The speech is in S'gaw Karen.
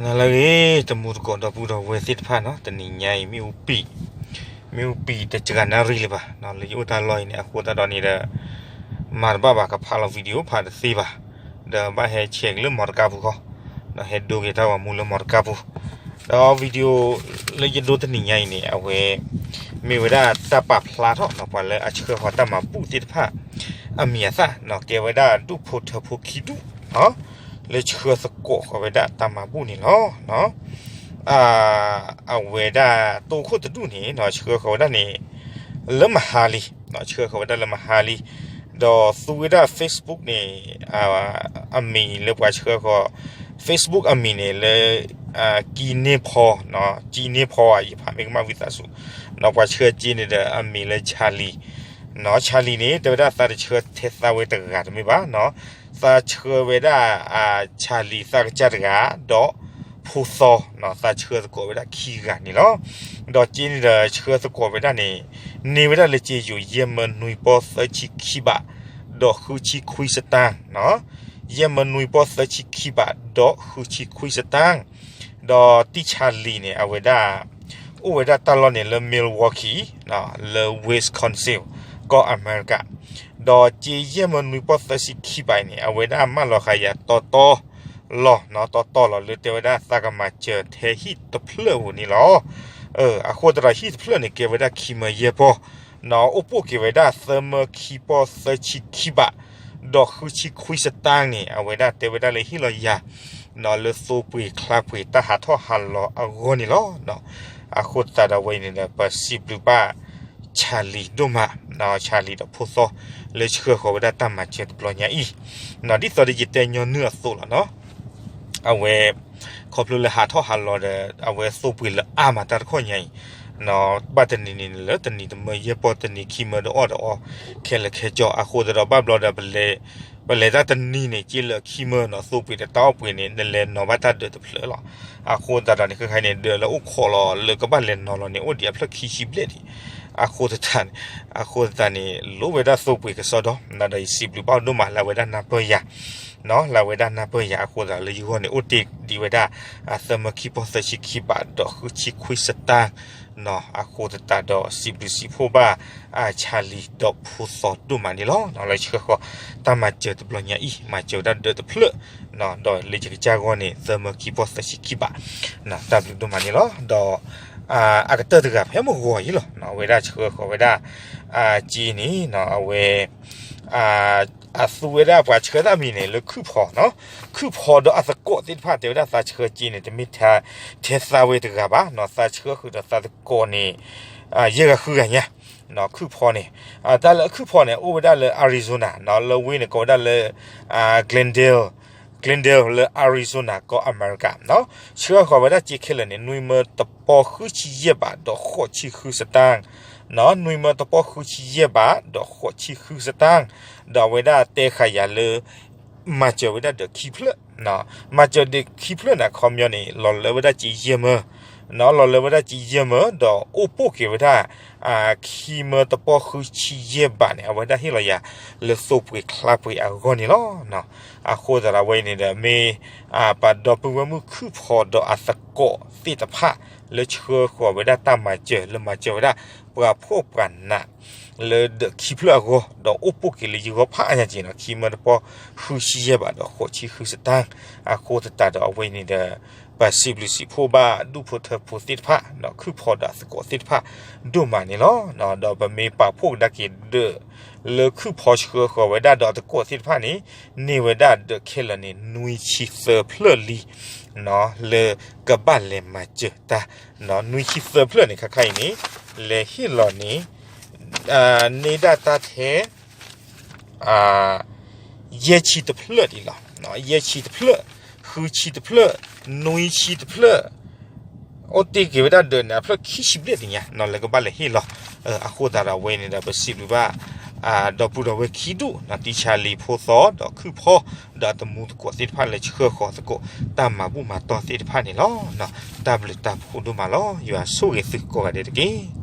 နၤလၢအဂ့ၤ တမူတကိးဒီပုၢ်ဒီဝဲၢ်သ့ၣ်တဖၣ်နီၤ, တနံၤညါအံၤ မ့ၣ်အူပံၤ, မ့ၣ်အူပံၤတစှၤနၣ်ရံၣ်လၢၤဘၣ်နီၤ, လၢယအိၣ်တၢ်လီၢ်အံၤန့ၣ် အဃိသတးဒီးန့ၣ်ဒီး မၤတဘၣ်ဘၣ် ကဖးလီၤ video ဖးတသ့ဘၣ်, ဒီးဘၣ်ဟဲဆဲးက့ၤလၢမီတကါပူၤဃီ, ဒီးဟဲဒိက့ၤတၢ်ဂီၤမူလၢမီတကါပူၤ, ဒီး video လၢယဒိတနံၤညါအံၤန့ၣ် အဝဲ မ့ၢ်ဝဲဒၣ်တၢ်ပာ်ဖျါထီၣ်နီၤ ပှၤလၢအဆှၢဃီၤတၢ်မၤဘူၣ်သ့ၣ်တဖၣ် အမံၤအသၣ်နီၤ, ကဲဝဲဒၣ်ဒူၣ်ဖိထၢဖိခံဒူၣ်နီၤ, လၢဆှၢသကိးဃီၤဝဲဒၣ်တၢ်မၤဘူၣ်န့ၣ်လီၤ. အဝဲဒၣ်တိခိၣ်တဒူၣ်န့ၣ်နီၤ ဆှၢဃီၤဝဲဒၣ်န့ၣ် လၢမဟါလံ, ဆှၢဃီၤဝဲဒၣ်လၢမဟါလံ, ဒီးသူဝဲဒၣ် Facebook န့ၣ် အမံၤလၢပှၤဆှၢဃီၤ Facebook အမံၤန့ၣ်လၢ ကံန့ၢ်ဖီ, ကံန့ၢ်ဖီဧါ ယဖးမ့ၢ်ကမၣ်ဝံသးစူၤ, ဒီးပှၤဆှၢက့န့ၣ်ဒီး အမံၤလၢ Charlie နီၤ, Charlie န့ၣ် တဲဝဲဒၣ်သးတဆှၢထဲသးဝဲတဂၤတမ့ၢ်ဘၣ်နီၤ, သးဆှၢဝဲဒၣ် Charlie သးကစၢ်တဂၤ ဒီးဖိသီနီၤ, သးဆှၢသကိးဝဲဒၣ်ခံဂၤန့ၣ်လီၤ. ဒီးက့န့ၣ်ဒီးဆှၢသကိးဝဲဒၣ်န့ၣ် န့ၢ်ဝဲဒၣ်လၢက့ယိၤ ယဲၢ်မၢနွံပီၢ်သၢဆံခံဘး ဒီးဃုဆံခွံစတၢၢ်နီၤ, ယဲၢ်မၢနွံပီၢ်သၢဆံခံဘး ဒီးဃုဆံခွံစတၢၢ်, ဒီးတံၢ် Charlie န့ၣ် အဝဲဒၣ် အိၣ်ဝဲဒၣ်တၢ်လီၢ်န့ၣ်လၢ Milwaukee လၢ Wisconsin ကီၢ်အမဲရကၤ, ဒီးက့ယဲၢ်မၢနွံပီၢ်သၢဆံခံဘးအံၤန့ၣ် အဝဲဒၣ်မၢလီၤဃာ်ယၤတီတီလီၤနီၤ, တီတီလီၤလၢတဲဝဲဒၣ်သးကမၤစၢၤထဲဟံၣ်တဖျၢၣ်ပူၤန့ၣ်လီၤ. အဃိသတးဒီးဟံၣ်တဖျၢၣ်န့ၣ် ကဲဝဲဒၣ်ခံမၢယဲၢ်ပီၢ်နီၤ, အိၣ်ပိာ်က့ၤဝဲဒၣ်သၢမၢခံပီၢ်သၢဆံခံဘး ဒီးဃုဆံခွံစတၢၢ်န့ၣ် အဝဲဒၣ်တဲဝဲဒၣ်လၢဟ့ၣ်လီၤယၤနီၤ လၢသိပှ့ၤချါပှ့ၤတၢ်ဟးထီၣ်ဟးလီၤအဂီၢ်န့ၣ်လီၤ. အဃိသတးဒီးဝဲအံၤန့ၣ်ဒီး ပစံးဘျုးဘၣ် Charlie ဒိၣ်မး, Charlie ဒီးဖိသီ လၢဆှၢဃီၤဝဲဒၣ်တၢ်မၤစၢၤတဘျီညါအံၤနီၤ, ဒ်သိးဒီးယတဲညီနုၢ်အသိးလီၤနီၤ, အဝဲ ခီဖျိလၢဟးထီၣ်ဟးလီၤဒီး အဝဲသိပှ့ၤလၢအါမးတၢ်တခီညါအံၤ, ဘၣ်တနံၤန့ၣ်လၢတနံၤ တမၢယဲၢ်ပီၢ် တနံၤခံမၢဒီးအီၣ်ဒီးအီ ခဲလၢာ်ခဲဆ့, အဃိသတးဒီးဘၣ်ဘျီဒီး ပလဲၤတၢ်တနံၤန့ၣ် က့လၢခံမၢနီၤ, သိပှ့ၤဒီးတၢ်အီၣ်ပှ့ၤန့ၣ် နလဲၤနီၤဘၣ်တၢ်ဒၢးတဖျၢၣ်လီၤ. အဃိသတးဒီးန့ၣ် ခဲခါန့ၣ် ဒၢးလၢအိၣ်ခိးလီၤ လၢကဘၣ်လဲၤနီၤလီၤန့ၣ် အိၣ်ဒံးအဖျၢၣ်ခံဆံဘျဲၣ်ဒံး, အဃိသတးန့ၣ် အဃိသတးန့ၣ် လိၣ်ဝဲဒၣ်သိပှ့ၤကစီဒီ, ဒီးယစံးဘျုးဘၣ်ဒိၣ်မးလၢအဝဲဒၣ်နၢ်ပၢၢ်ယၤ လၢအဝဲဒၣ်နၢ်ပၢၢ်ယၤ, အဃိသတးလၢယဂီၢ်န့ၣ် အိၣ်တ့ၢ်ဒံးဝဲဒၣ် သၢမၢခံပီၢ်သၢဆံခံဘး ဒီးဃုဆံခွံစတၢၢ်နီၤ, အဃိသတးဒီးစံးဘျုးစံးဖှိၣ်ဘၣ် Charlie ဒီးဖိသီဒိၣ်မးန့ၣ်လီၤ. လၢဆှၢဃီၤတၢ်မၤစၢၤတဘျီညါအံၤ မၤစၢၤဝဲဒၣ်ဒၢးတဖျၢၣ်, ဒီးလၢယကစၢ်ဂီၢ်န့ၣ် သၢမၢခံပီၢ်သၢဆံခံဘး, တၢ်ဘျုးဒိၣ်မးန့ၣ်လီၤ. ဒီး အကတၢၢ်တဂၤဖဲမုၢ်ဂီၤအံၤလီၤ, အဝဲဒၣ်ဆှၢဃီၤဝဲဒၣ် က့န့ၣ် အဝဲ အသူဝဲဒၣ်ပှၤဆှၢတၢ်မံၤန့ၣ် လၢခုၣ်ဖီနီၤ, ခုၣ်ဖီဒီးအသကိးသ့ၣ်တဖၣ် တဲဝဲဒၣ်သးဆှၢက့န့ၣ် တမ့ၢ်ထဲသးဝဲတဂၤဘၣ်နီၤ, သးဆှၢဃုာ်ဒီးသးသကိးန့ၣ် ယဲၢ်ဂၤဃုဂၤညါ, ခုၣ်ဖီန့ၣ် တၢ်လၢခုၣ်ဖီန့ၣ် အိၣ်ဝဲဒၣ်လၢ Arizona နီၤ, လၢဝ့ၢ်န့ၣ်ကိးဝဲဒၣ်လၢ Glendale, Glendale လၢ Arizona ကီၢ်အမဲရကၤနီၤ, ဆှၢဃီၤဝဲဒၣ်က့ခဲလၢာ်န့ၣ် နွံမၢတပီၢ်ဃုဆံယဲၢ်ဘး ဒီးဃိးဆံဃုစတၢၢ်, နွံမၢတပီၢ်ဃုဆံယဲၢ်ဘး ဒီးဃိးဆံဃုစတၢၢ်, ဒီးအဝဲဒၣ်တဲဃာ်ယၤလၢ မၤစၢၤဝဲဒၣ်ဒၢးခံဖျၢၣ်, မၤစၢၤဒၢးခံဖျၢၣ်န့ၣ် အခီပညီန့ၣ် လီၤလၢဝဲဒၣ်က့ယဲၢ်မၢ, လီၤလၢဝဲဒၣ်က့ယဲၢ်မၢ ဒီးအိၣ်ပိာ်က့ၤဝဲဒၣ် ခံမၢတပီၢ်ဃုဆံယဲၢ်ဘးန့ၣ် အဝဲဒၣ်ဟ့ၣ်လီၤယၤ လၢသိပှ့ၤချါပှ့ၤအဂီၢ်န့ၣ်လီၤ. အဃိသတးဒီးဝဲအံၤန့ၣ်ဒီး မ့ၢ် ပှၤဒီပုၢ်ဝဲၢ်မုၣ်ခုၣ်ဖီဒီးအသကိးသ့ၣ်တဖၣ် လၢဆှၢဃီၤဝဲဒၣ်တၢ်မၤစၢၤ လၢမၤစၢၤဝဲဒၣ် ပှၤဖှီၣ်ပှၤနး လၢဒၢးခံဖျၢၣ်အဂီၢ် ဒီးအိၣ်ပိာ်က့ၤလၢယဂီၢ်ဖးအါညါက့ၤနီၤ, ခံမၢတပီၢ်ဃုဆံယဲၢ်ဘး ဒီးဃိးဆံဃုစတၢၢ်, အဃိသတးဒီးအဝဲအံၤန့ၣ်ဒီး ပစံးဘျုးစံးဖှိၣ်ဘၣ်ဒူၣ်ဖိထၢဖိသ့ၣ်တဖၣ် ဒီးခုၣ်ဖီဒီးအသကိးသ့ၣ်တဖၣ် ဒိၣ်မးန့ၣ်လီၤ. ဒီးပမ့ၢ်ပာ်ဖှိၣ်ကဒါက့ၤဒၢး လၢခုၣ်ဖီဆှၢဃီၤဝဲဒၣ်ဒီးအသကိးသ့ၣ်တဖၣ်န့ၣ် န့ၢ်ဝဲဒၣ်ဒၢးခဲလၢာ်န့ၣ် နွံဆံသၢဖျၢၣ်လံ လၢကဘၣ်လဲၤမၤစၢၤတၢ်, နွံဆံသၢဖျၢၣ်န့ၣ် ခါခါအံၤန့ၣ် လဲၤဟ့ၣ်လီၤန့ၣ် န့ၢ်ဒၣ်တၢ်ထဲ ယဲၢ်ဆံတဖျၢၣ်ဒံးလီၤ. ယဲၢ်ဆံတဖျၢၣ်, ဃုဆံတဖျၢၣ်, နွံဆံတဖျၢၣ်, အိၣ်တ့ၢ်က့ၤဝဲဒၣ်ဒၢးန့ၣ် အဖျၢၣ်ခံဆံဘျဲၣ်ဒံးညါ လၢကဘၣ်လဲၤဟ့ၣ်လီၤ. အဃိသတးဒီးအဝဲန့ၣ်ဒီး ပစံးဘျုးဘၣ် ဒီပုၢ်ဒီဝဲၢ်ခံဒူၣ် တံၢ်ဆၣ်လံၤဖိသီ ဒီးခုၣ်ဖီ ဒီးတမူသကိးသ့ၣ်တဖၣ်လၢဆှၢဃီၤသကိး တၢ်မၤဘူၣ်မၤတီၢ်သ့ၣ်တဖၣ်န့ၣ်လီၤ. တၢ်ဘျုးတၢ်ဖှိၣ်ဒိၣ်မးလီၤ. ယွၤဆိၣ်ဂ့ၤသုကိးဂၤဒဲးတက့ၢ်.